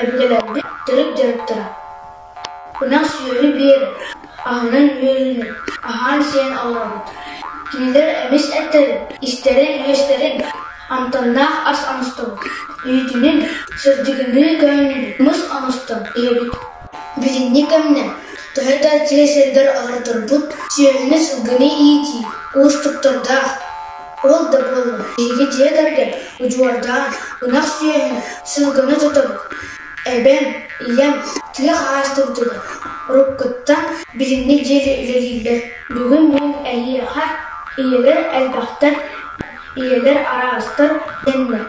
Өбүгэлэрбит төрүт дьарыктара. Ынах сүөһү биэрэр, аһынан-үөлүнэн аһаан-сиэн олоробут. Кинилэр эмис эттэрин, истэрин-үөстэрин амтаннаах ас оҥостобут, үүтүнэн сырдьыгыныы көөнньүбүт мыс оҥостон иһэбит. Билиҥҥи кэмҥэ төһө да тыа сиригэр олордорбут, сүөһүнү-сылгыны иитии уустуктардаах. Ол да буоллар, биһиги дьиэ кэргэн удьуордаан ынах сүөһүнү, сылгыны тутабыт. Эбэм, ийэм тыа хаһаайыстыбатыгар уруккуттан билиҥҥи диэри үлэлииллэр. Бүгүн мин эһиэхэ ийэлэр элбэхтэр, ийэлэр араастар дэннэ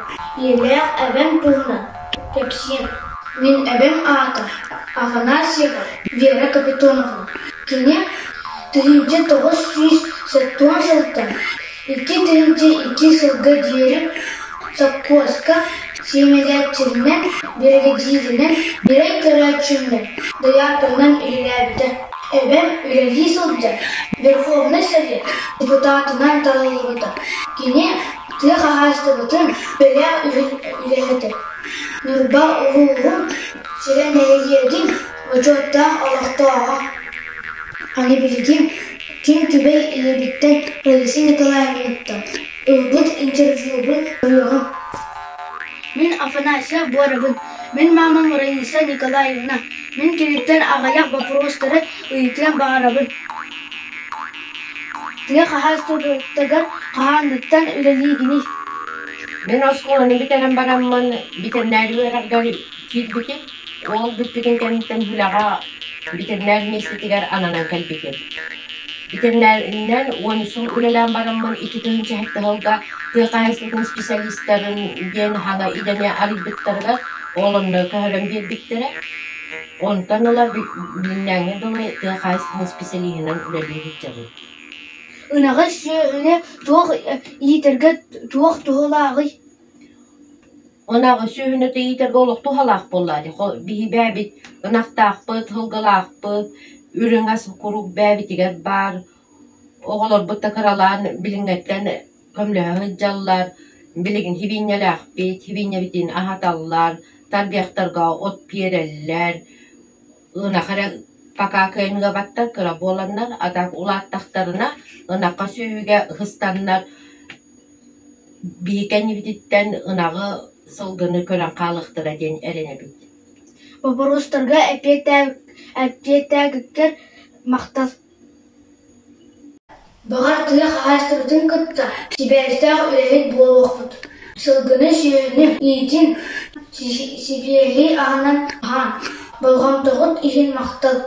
ийэлээх эбэм туһунан кэпсиэм. Мин эбэм аата Афанасьева Вера Капитоновна. Кини 1970 сылтан 2002 сылга диэри сопхуоска сиэмэлээччинэн, биригэдьииринэн, ньирэй көрөөччүнэн, доярканан үлэлээбитэ. Эбэм үлэлии сылдьан Верховнай Совет депутатынан талыллыбыта. Кини тыа хаһаайыстыбатын бэлээх үлэһитэ, Ньурба улууһун сирэ нэһилиэгин бочуоттаах олохтооҕо. Аны билигин Күн күбэй ийэбиттэн Раиса Николаевнаттан ылбыт интервьюбун көрүөҕүм. Мин Афанасьев буорабын. Мин маамам Раиса Николаевна. Мин киниттэн аҕыйах боппуруостары ыйытыан баҕарабын. Тыа хаһаайыстыбатыгар хаһааҥҥыттан үлэлиигиний? Мин оскуоланы бүтэрэн бараммын ветеринарий үөрэҕэр киирбитим. Ол бүппүтүн кэнниттэн үлэҕэ ветеринар миэстэтигэр ананан кэлбитим. Ветеринаринэн 10 сыл үлэлээн бараммын 2007 сылга тыа хаһаайыстыбатын специалистарын диэн саҥа идэни арыйбыттарыгар ол онно көһөрөн биэрбиттэрэ. Онтон ыла билиҥҥээҥҥэ дылы тыа хаһаайыстыбатын специалиһынан үлэлии сылдьабын. Ынаҕы сүөһүнү туох иитэргэ туох туһалааҕый? Ынаҕы сүөһүнү иитэргэ олох туһалаах буоллаа дии. Биһи бэйэбит ынахтаахпыт, сылгылаахпыт, үрүҥ ас куруук бэйэбитигэр баар. Оҕолорбут да кыралаан билиҥҥэттэн көмөлөһө сылдьаллар. Билигин сибиинньэлээхпит, сибиинньэбитин аһаталлар, тарбыйахтарга от биэрэллэр. Ынах эрэ пока кыайан ыабаттар, кыра буоланнар, а так улааттахтарына ынахха сүөһүгэ ыһыстаннар Биһи кэннибититтэн ынаҕы, сылгыны көрөн хаалыахтара диэн эрэнэбит. Боппуруостарга эппиэттээбиккэр махтал. Баҕар, тыа хаһаайыстыбатын кытта сибээстээх үлэһит буолуохпут. Сылгыны, сүөһүнү иитин, сибиэһэй аһынан аһаан, болҕомтоҕут иһин махтал.